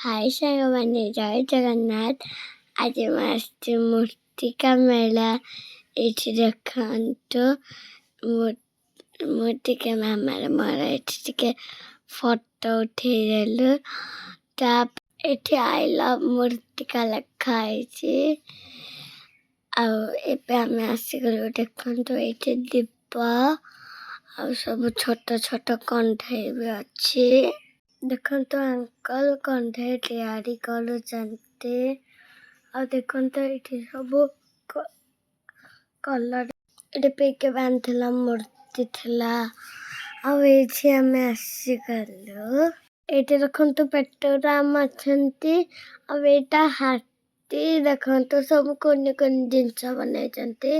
High ସାଙ୍ଗମାନେ, ଜୟ ଜଗନ୍ନାଥ। ଆଜି ମୁଁ ଆସିଛି ମୂର୍ତ୍ତିକା ମେଳା। ଏଇଠି ଦେଖନ୍ତୁ, ମୁଁ ମୁଁ ଟିକେ ମାମାର ମୋର ଏଠି ଟିକେ ଫଟୋ ଉଠେଇଦେଲୁ। ତା ଏଠି "I love ମୂର୍ତ୍ତିକା" ଲେଖା ହେଇଛି। ଆଉ ଏବେ ଆମେ ଆସିଗଲୁ। ଦେଖନ୍ତୁ, ଏଇଠି ଦୀପ ଆଉ ସବୁ ଛୋଟ ଛୋଟ କଣ୍ଢେଇ ବି ଅଛି। ଦେଖନ୍ତୁ, ଅଙ୍କଲ କଣ୍ଢେଇ ତିଆରି କରୁଛନ୍ତି। ଆଉ ଦେଖନ୍ତୁ, ଏଇଠି ସବୁ କଲର। ଏଠି ପିକେ ବାନ୍ଧିଥିଲା ମୂର୍ତ୍ତି ଥିଲା। ଆଉ ଏଇଠି ଆମେ ଆସିଗଲୁ। ଏଇଠି ଦେଖନ୍ତୁ, ପେଟରାମ ଅଛନ୍ତି ଆଉ ଏଇଟା ହାତୀ। ଦେଖନ୍ତୁ, ସବୁ କୁନି କୁନି ଜିନିଷ ବନେଇଛନ୍ତି।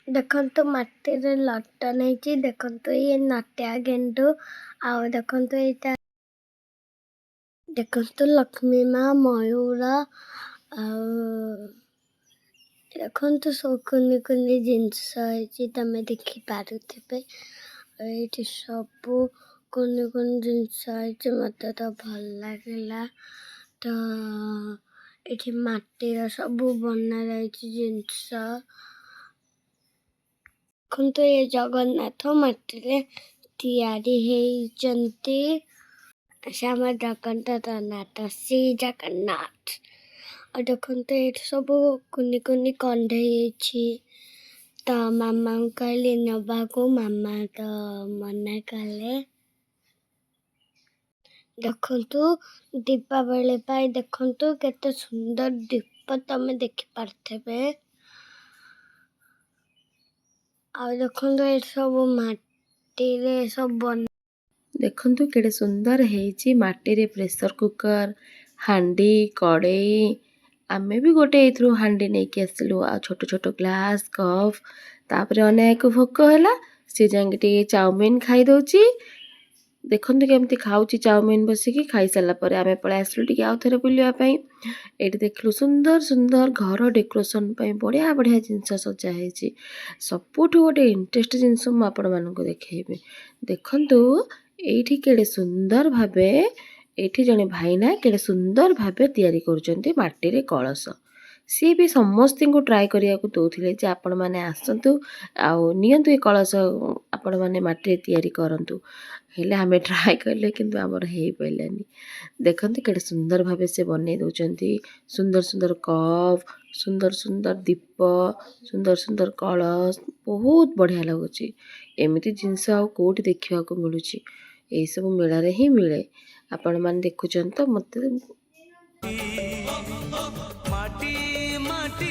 ଦେଖନ୍ତୁ, ମାଟିରେ ଲଣ୍ଠନ ହେଇଛି। ଦେଖନ୍ତୁ, ଇଏ ନଟିଆ ଗେଣ୍ଡୁ। ଆଉ ଦେଖନ୍ତୁ, ଏଇଟା ଦେଖନ୍ତୁ, ଲକ୍ଷ୍ମୀ ମା, ମୟୂର। ଆଉ ଦେଖନ୍ତୁ, ସବୁ କୁନି କୁନି ଜିନିଷ ହେଇଛି, ତମେ ଦେଖିପାରୁଥିବେ। ଏଇଠି ସବୁ କୁନି କୁନି ଜିନିଷ ହେଇଛି। ମତେ ତ ଭଲ ଲାଗିଲା। ତ ଏଠି ମାଟିର ସବୁ ବନା ଯାଇଛି ଜିନିଷ। ଦେଖନ୍ତୁ, ଏ ଜଗନ୍ନାଥ ମାଟିରେ ତିଆରି ହେଇଛନ୍ତି। ସେ ଆମ ଜଗନ୍ନାଥ ନାଥ, ଶ୍ରୀ ଜଗନ୍ନାଥ। ଆଉ ଦେଖନ୍ତୁ, ଏଇଠି ସବୁ କୁନି କୁନି କଣ୍ଢେଇ ହେଇଛି। ତ ମାମାଙ୍କୁ କହିଲି ନେବାକୁ, ମାମା ତ ମନା କଲେ। ଦେଖନ୍ତୁ, ଦୀପାବଳି ପାଇଁ ଦେଖନ୍ତୁ କେତେ ସୁନ୍ଦର ଦୀପ, ତମେ ଦେଖିପାରୁଥିବେ। ଆଉ ଦେଖନ୍ତୁ, ଏଇଠି ସବୁ ମାଟିରେ ସବୁ ବନା ଦେଖନ୍ତୁ, କେଡ଼େ ସୁନ୍ଦର ହେଇଛି ମାଟିରେ ପ୍ରେସର କୁକର, ହାଣ୍ଡି, କଡ଼େଇ। ଆମେ ବି ଗୋଟେ ଏଇଥିରୁ ହାଣ୍ଡି ନେଇକି ଆସିଲୁ ଆଉ ଛୋଟ ଛୋଟ ଗ୍ଲାସ୍, କପ୍। ତାପରେ ଅନେକ ଭୋକ ହେଲା, ସେ ଯାଇକି ଟିକେ ଚାଉମିନ ଖାଇଦେଉଛି। ଦେଖନ୍ତୁ କେମିତି ଖାଉଛି ଚାଉମିନ ବସିକି। ଖାଇସାରିଲା ପରେ ଆମେ ପଳେଇ ଆସିଲୁ ଟିକେ ଆଉ ଥରେ ବୁଲିବା ପାଇଁ। ଏଇଠି ଦେଖିଲୁ ସୁନ୍ଦର ସୁନ୍ଦର ଘର ଡେକୋରେସନ୍ ପାଇଁ ବଢ଼ିଆ ବଢ଼ିଆ ଜିନିଷ ସଜା ହେଇଛି। ସବୁଠୁ ଗୋଟେ ଇଣ୍ଟରେଷ୍ଟ ଜିନିଷ ମୁଁ ଆପଣମାନଙ୍କୁ ଦେଖେଇବି। ଦେଖନ୍ତୁ, ଏଇଠି କେଡ଼େ ସୁନ୍ଦର ଭାବେ ଏଇଠି ଜଣେ ଭାଇନା କେଡ଼େ ସୁନ୍ଦର ଭାବେ ତିଆରି କରୁଛନ୍ତି ମାଟିରେ କଳସ। ସିଏ ବି ସମସ୍ତଙ୍କୁ ଟ୍ରାଏ କରିବାକୁ ଦେଉଥିଲେ ଯେ ଆପଣମାନେ ଆସନ୍ତୁ ଆଉ ନିଅନ୍ତୁ ଏ କଳସ, ଆପଣମାନେ ମାଟିରେ ତିଆରି କରନ୍ତୁ। ହେଲେ ଆମେ ଟ୍ରାଏ କଲେ, କିନ୍ତୁ ଆମର ହେଇପାରିଲାନି। ଦେଖନ୍ତୁ, କେଡ଼େ ସୁନ୍ଦର ଭାବେ ସେ ବନେଇ ଦେଉଛନ୍ତି। ସୁନ୍ଦର ସୁନ୍ଦର କପ୍, ସୁନ୍ଦର ସୁନ୍ଦର ଦୀପ, ସୁନ୍ଦର ସୁନ୍ଦର କଳସ, ବହୁତ ବଢ଼ିଆ ଲାଗୁଛି। ଏମିତି ଜିନିଷ ଆଉ କେଉଁଠି ଦେଖିବାକୁ ମିଳୁଛି? ଏଇସବୁ ମେଳାରେ ହିଁ ମିଳେ। ଆପଣମାନେ ଦେଖୁଛନ୍ତି ତ ମୋତେ ମାଟି ମାଟି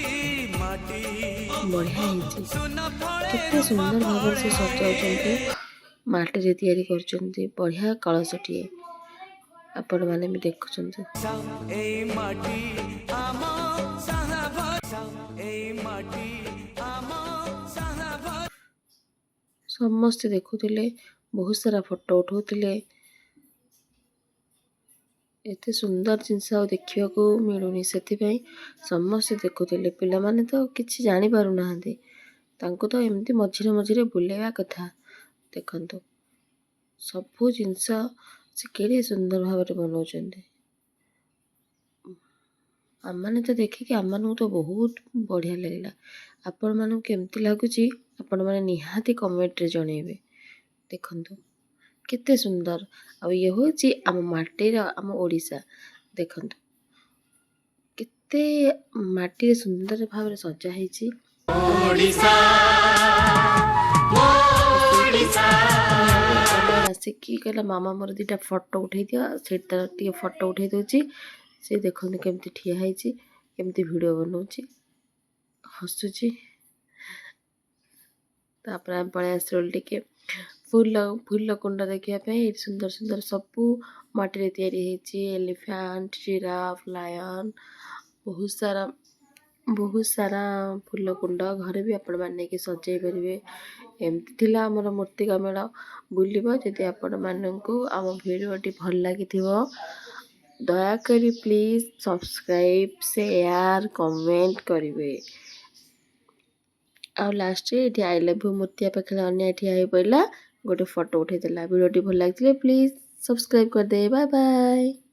ମାଟି ବଢ଼ିଆ ହେଇଛି। ସୁନା ଫଳେ କେତେ ରୂପା ସୁନ୍ଦର ଭାବରେ ଫଳେ। ସେ ସଜାଉଛନ୍ତି, ମାଟିରେ ତିଆରି କରୁଛନ୍ତି ବଢ଼ିଆ କଳସଟିଏ। ଆପଣମାନେ ବି ଦେଖୁଛନ୍ତି। ଏଇ ମାଟି ଆମ ସାହା ଭରସା, ଏଇ ମାଟି ଆମ ସାହା ସମସ୍ତେ ଦେଖୁଥିଲେ, ବହୁତ ସାରା ଫଟୋ ଉଠାଉଥିଲେ। ଏତେ ସୁନ୍ଦର ଜିନିଷ ଆଉ ଦେଖିବାକୁ ମିଳୁନି, ସେଥିପାଇଁ ସମସ୍ତେ ଦେଖୁଥିଲେ। ପିଲାମାନେ ତ କିଛି ଜାଣିପାରୁନାହାନ୍ତି, ତାଙ୍କୁ ତ ଏମିତି ମଝିରେ ମଝିରେ ବୁଲେଇବା କଥା। ଦେଖନ୍ତୁ, ସବୁ ଜିନିଷ ସେ କେଡ଼େ ସୁନ୍ଦର ଭାବରେ ବନାଉଛନ୍ତି। ଆମମାନେ ତ ଦେଖିକି ଆମମାନଙ୍କୁ ତ ବହୁତ ବଢ଼ିଆ ଲାଗିଲା। ଆପଣମାନଙ୍କୁ କେମିତି ଲାଗୁଛି, ଆପଣମାନେ ନିହାତି କମେଣ୍ଟରେ ଜଣେଇବେ। ଦେଖନ୍ତୁ, କେତେ ସୁନ୍ଦର। ଆଉ ଇଏ ହେଉଛି ଆମ ମାଟିର, ଆମ ଓଡ଼ିଶା। ଦେଖନ୍ତୁ, କେତେ ମାଟିରେ ସୁନ୍ଦର ଭାବରେ ସଜା ହେଇଛି। ଓଡ଼ିଶା, ଓଡ଼ିଶା। ଆସିକି କହିଲା, "ମାମା, ମୋର ଦୁଇଟା ଫଟୋ ଉଠେଇ ଦିଅ।" ସେଇଠି ତାର ଟିକେ ଫଟୋ ଉଠେଇ ଦେଉଛି ସେ। ଦେଖନ୍ତୁ, କେମିତି ଠିଆ ହେଇଛି, କେମିତି ଭିଡ଼ିଓ ବନାଉଛି, ହସୁଛି। ତାପରେ ଆମେ ପଳେଇ ଆସିଲୁ ଟିକେ ଫୁଲ ଫୁଲ କୁଣ୍ଡ ଦେଖିବା ପାଇଁ। ଏଇଠି ସୁନ୍ଦର ସୁନ୍ଦର ସବୁ ମାଟିରେ ତିଆରି ହେଇଛି। ଏଲିଫ୍ୟାଣ୍ଟ, ଜିରାଫ, ଲାୟନ୍, ବହୁତ ସାରା ବହୁତ ସାରା ଫୁଲ କୁଣ୍ଡ। ଘରେ ବି ଆପଣମାନେ ନେଇକି ସଜେଇ ପାରିବେ। ଏମିତି ଥିଲା ଆମର ମୂର୍ତ୍ତିକା ମେଳା ବୁଲିବା। ଯଦି ଆପଣମାନଙ୍କୁ ଆମ ଭିଡ଼ିଓଟି ଭଲ ଲାଗିଥିବ, ଦୟାକରି ପ୍ଲିଜ୍ ସବସ୍କ୍ରାଇବ୍, ସେୟାର, କମେଣ୍ଟ କରିବେ। ଆଉ ଲାଷ୍ଟରେ ଏଠି I love you ମୂର୍ତ୍ତିଆ ପାଖରେ ଅନ୍ୟ ଠିଆ ହେଇ ପଡ଼ିଲା, ଗୋଟେ ଫଟୋ ଉଠେଇଦେଲା। ଭିଡ଼ିଓଟି ଭଲ ଲାଗିଥିଲେ ପ୍ଲିଜ୍ ସବସ୍କ୍ରାଇବ୍ କରିଦେବେ। Bye bye.